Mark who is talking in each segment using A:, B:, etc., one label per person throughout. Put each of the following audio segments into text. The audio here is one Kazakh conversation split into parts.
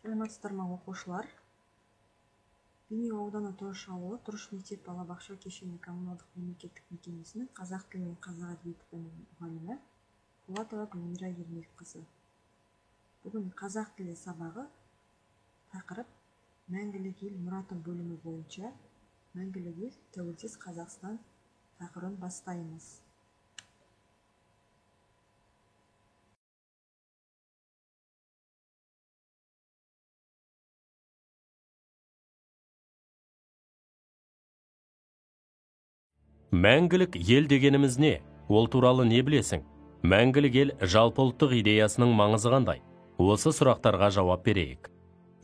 A: Саламатсыздар ма, оқушылар? Бейнеу ауданы Тұрыш ауылы Тұрыш мектеп балабақша кешені коммуналдық мемлекеттік мекемесінің қазақ тілі мен қазақ әдебиеті пәнінің мұғалімі Болатова Гүлмира Ермекқызы. Бүгін қазақ тілі сабағы, тақырып Мәңгілік ел мұраты бөлімі бойынша Мәңгілік ел тәуелсіз Қазақстан тақырыбын бастаймыз.
B: Мәңгілік ел дегеніміз не? Ол туралы не білесің? Мәңгілік ел жалпы ұлттық идеясының маңызы қандай? Осы сұрақтарға жауап берейік.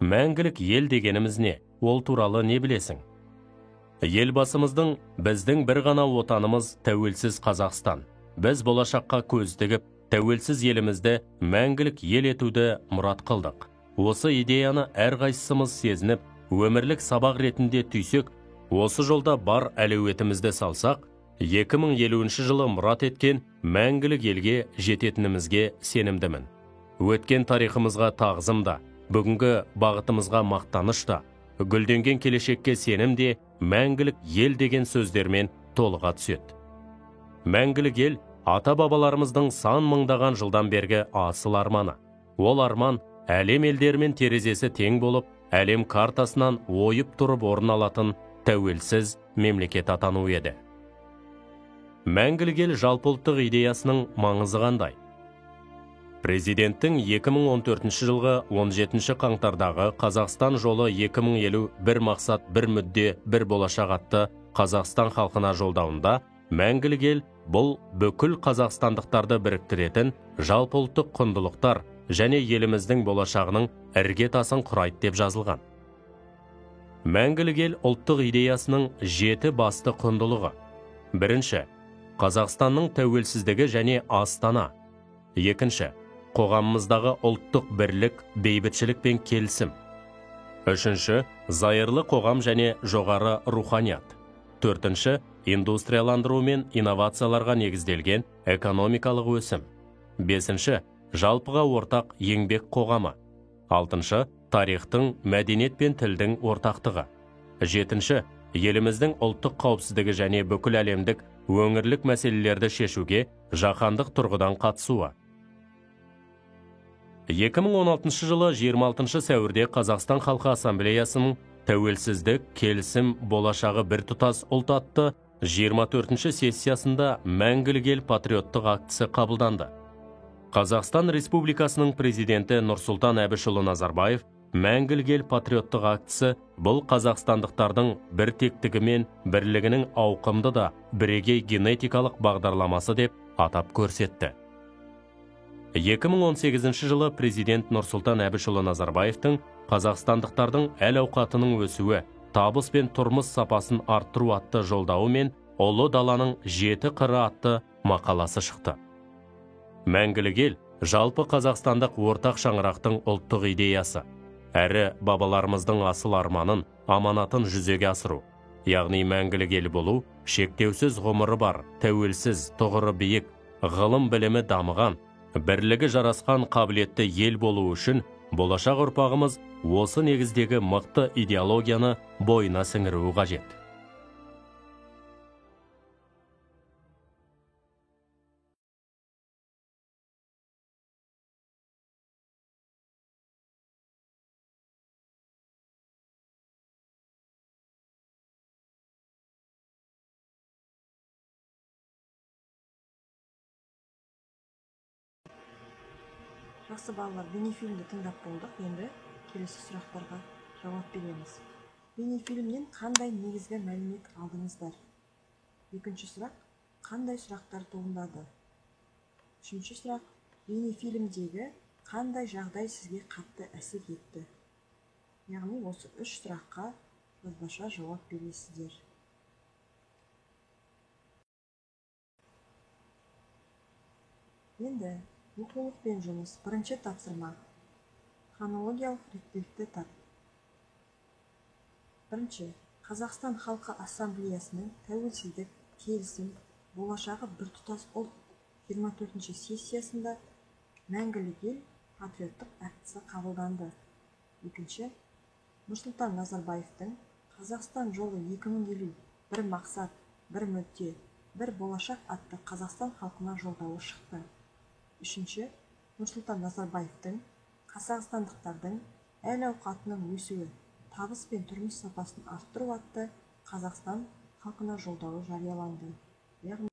B: Мәңгілік ел дегеніміз не? Ол туралы не білесің? Елбасымыздың біздің бір ғана отанымыз тәуелсіз Қазақстан. Біз болашаққа көз тігіп, тәуелсіз елімізді мәңгілік ел етуді мұрат қылдық. Осы идеяны әрқайсымыз сезініп, өмірлік сабақ ретінде түйсек, осы жолда бар әлеуетімізді салсақ, 2050 жылы мұрат еткен мәңгілік елге жететінімізге сенімдімін. Өткен тарихымызға тағзым да, бүгінгі бағытымызға мақтаныш та, гүлденген келешекке сенім де мәңгілік ел деген сөздермен толыға түседі. Мәңгілік ел ата-бабаларымыздың сан мыңдаған жылдан бергі асыл арманы. Ол арман әлем елдерімен терезесі тең болып, әлем картасынан ойып тұрып орын алатын тәуелсіз мемлекет атану еді. Мәңгілік ел жалпыұлттық идеясының маңызы қандай? Президенттің 2014 жылғы 17 қаңтардағы Қазақстан жолы 2050 бір мақсат, бір мүдде, бір болашақ атты Қазақстан халқына жолдауында мәңгілік ел бұл бүкіл қазақстандықтарды біріктіретін жалпыұлттық құндылықтар және еліміздің болашағының іргетасын құрайды деп жазылған. Мәңгілік ел ұлттық идеясының 7 басты құндылығы. Бірінші, Қазақстанның тәуелсіздігі және астана. Екінші, қоғамымыздағы ұлттық бірлік, бейбітшілік пен келісім. Үшінші, зайырлы қоғам және жоғары руханият. Төртінші, индустрияландыру мен инновацияларға негізделген экономикалық өсім. Бесінші, жалпыға ортақ еңбек қоғамы. Алтыншы, тарихтың, мәдениет пен тілдің ортақтығы. Жетінші, еліміздің ұлттық қауіпсіздігі және бүкіл әлемдік өңірлік мәселелерді шешуге жаһандық тұрғыдан қатысуы. 2016 жылы 26 сәуірде Қазақстан халқы ассамблеясының тәуелсіздік, келісім, болашағы біртұтас ұлт атты 24 сессиясында Мәңгілік ел патриоттық актісі қабылданды. Қазақстан Республикасының президенті Нұрсұлтан Әбішұлы Назарбаев Мәңгілік ел патриоттық актісі бұл қазақстандықтардың біртектігі мен бірлігінің ауқымды да бірегей генетикалық бағдарламасы деп атап көрсетті. 2018 жылы президент Нұрсұлтан Әбішұлы Назарбаевтың қазақстандықтардың әл-ауқатының өсуі, табыс пен тұрмыс сапасын арттыру атты жолдауы мен Ұлы даланың 7 қыры атты мақаласы шықты. Мәңгілік ел жалпы қазақстандық ортақ шаңырақтың ұлттық идеясы. Әрі бабаларымыздың асыл арманын, аманатын жүзеге асыру. Яғни мәңгілік ел болу, шектеусіз ғұмыры бар, тәуелсіз, тұғыры биік, ғылым білімі дамыған, бірлігі жарасқан қабілетті ел болу үшін болашақ ұрпағымыз осы негіздегі мықты идеологияны бойына сіңіруі қажет.
A: Жақсы балалар, бейнефильмді тыңдап болдық. Енді келесі сұрақтарға жауап береміз. Бейнефильмнен қандай негізгі мәлімет алдыңыздар? Екінші сұрақ, қандай сұрақтар туындады? Үшінші сұрақ, бейнефильмдегі қандай жағдай сізге қатты әсер етті? Яғни осы үш сұраққа жазбаша жауап бересіздер. Енді оқулықпен жұмыс. Бірінші тапсырма. Хронологиялық реттілікті тап. Бірінші, Қазақстан халқы ассамблеясының тәуелсіздік, келісім, болашағы біртұтас ұлт 24 сессиясында Мәңгілік ел патриоттық актісі қабылданды. Екінші, Нұрсұлтан Назарбаевтың Қазақстан жолы 2050 бір мақсат, бір мүдде, бір болашақ атты Қазақстан халқына жолдауы шықты. Үшінші, Нұрсұлтан Назарбаевтың қазақстандықтардың әл-ауқатының өсуі, табыс пен тұрмыс сапасын арттыру атты Қазақстан халқына жолдауы жарияланды. Яғни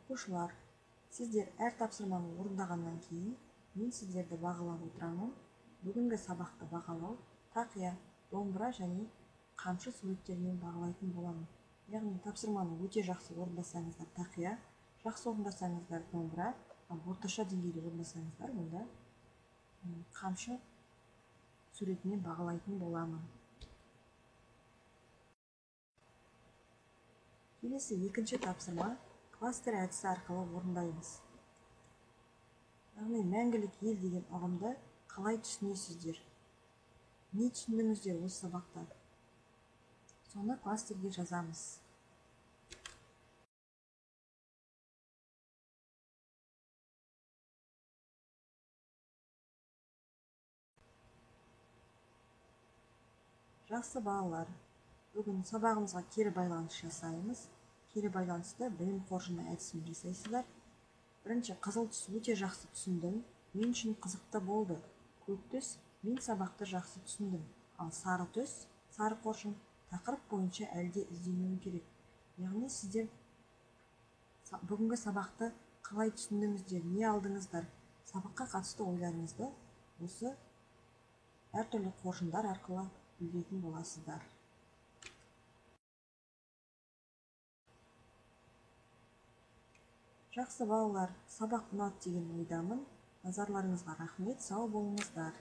A: оқушылар, сіздер әр тапсырманы орындағаннан кейін мен сіздерді бағалап отырамын. Бүгінгі сабақты бағалау тақия, домбыра және қамшы суреттерімен бағалайтын боламын. Яғни тапсырманы өте жақсы орындасаңыздар тақия, жақсы орындасаңыздар домбыра, ал орташа деңгейде орындасаңыздар онда қамшы суретімен бағалайтын боламын. Келесі екінші тапсырма кластер әдісі арқылы орындаймыз. Яғни мәңгілік ел деген ұғымды қалай түсінесіздер? Не түсіндіңіздер осы сабақта? Соны кластерге жазамыз. Жақсы балалар, бүгін сабағымызға кері байланыс жасаймыз. Кері байланысты білім қоржыны әдісімен жасайсыздар. Бірінші, қызыл түс өте жақсы түсіндім, мен үшін қызықты болды. Көк түс, мен сабақты жақсы түсіндім. Ал сары түс, сары қоржын, тақырып бойынша әлде ізденуім керек. Яғни сіздер бүгінгі сабақты қалай түсіндіңіздер, не алдыңыздар, сабаққа қатысты ойларыңызды осы әртүрлі қоржындар арқылы білетін боласыздар. Жақсы балалар, сабақ ұнады деген ойдамын. Назарларыңызға рахмет, сау болыңыздар.